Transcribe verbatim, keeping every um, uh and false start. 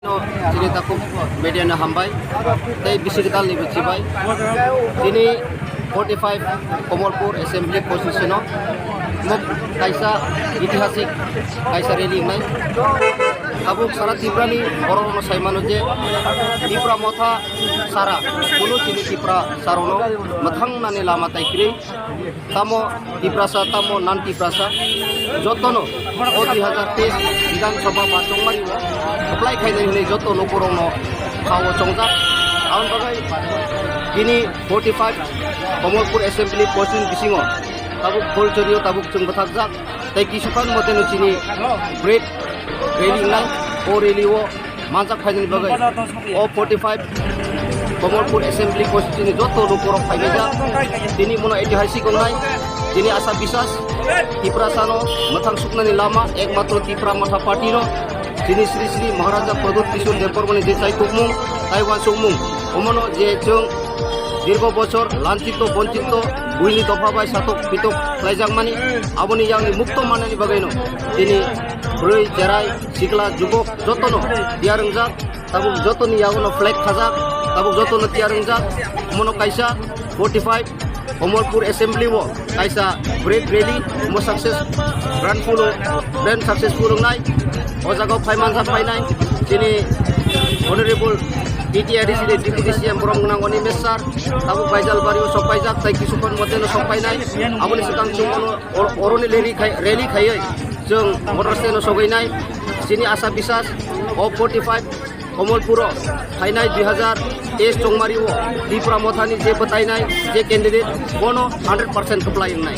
No, chini takhuk media no hambai, tei bisi kwtal ni bithi bai. Chini forty five Kamalpur Assembly Constituency no mo kaisa itihasik kaisa rally wngnai. Tabuk sara Tripura ni borok no sai mano je Tipra Motha sara, kunu chini Tipra sara no mwthang nani lama tai kwrwi. Tamo Tiprasa, tamo non Tiprasa, jotono o dui hazar teis Bidhan Sabha ba chongmari o apply khainai hinwi joto lukurokno khao chongjak. Aboni bagwi bini forty five Kamalpur Assembly Constituency bisingo tabuk Pholchorio tabuk chwng bwthakjak. Tei kisukhan mote no chini great rally wngnai, o rally o manjak phainani bagwi o forty five Kamalpur Assembly Constituency ni joto lukurok phainai jak. Tini mono itihasik wngnai, tini asa bisas Tiprasano mwthang suknani lama ekmatro Tipra Motha Party no, chini Sri Sri Maharaja Pradyut Kishore Debbarmani je chaitukmung, tai uansukmung, omono je chwng dirgo bochor lanchito bonchito buini dopha bai satok pitok khlaijakmani, aboni yakni mukto manani bagwino tini bwrwi cherai sikla jubok jotono tiyar wngjak, tabuk jotoni yagono flag khajak, tabuk jotono tiyar wngjak. Mono kaisa forty five Kamalpur Assembly o kaisa great rally mo success, grand full, grand successful wngnai. O jaga o phai manjak phainai chini Honorable T T R D C ni Deputy C M borom gwnang Animesh sir, tabuk Baijalbari o sok paijak, tai kisukhan mote no sok painai. Aboni swkang chwng ono or-, oroni rally khai, rally khaiwi chwng motor stand o sogwi nai. Chini asa bisas o forty five Kamalpuro phainai dui hazar teis chongmari o Tipra Mothani je bwtainai je candidate bono hundred percent kwplai wngnai.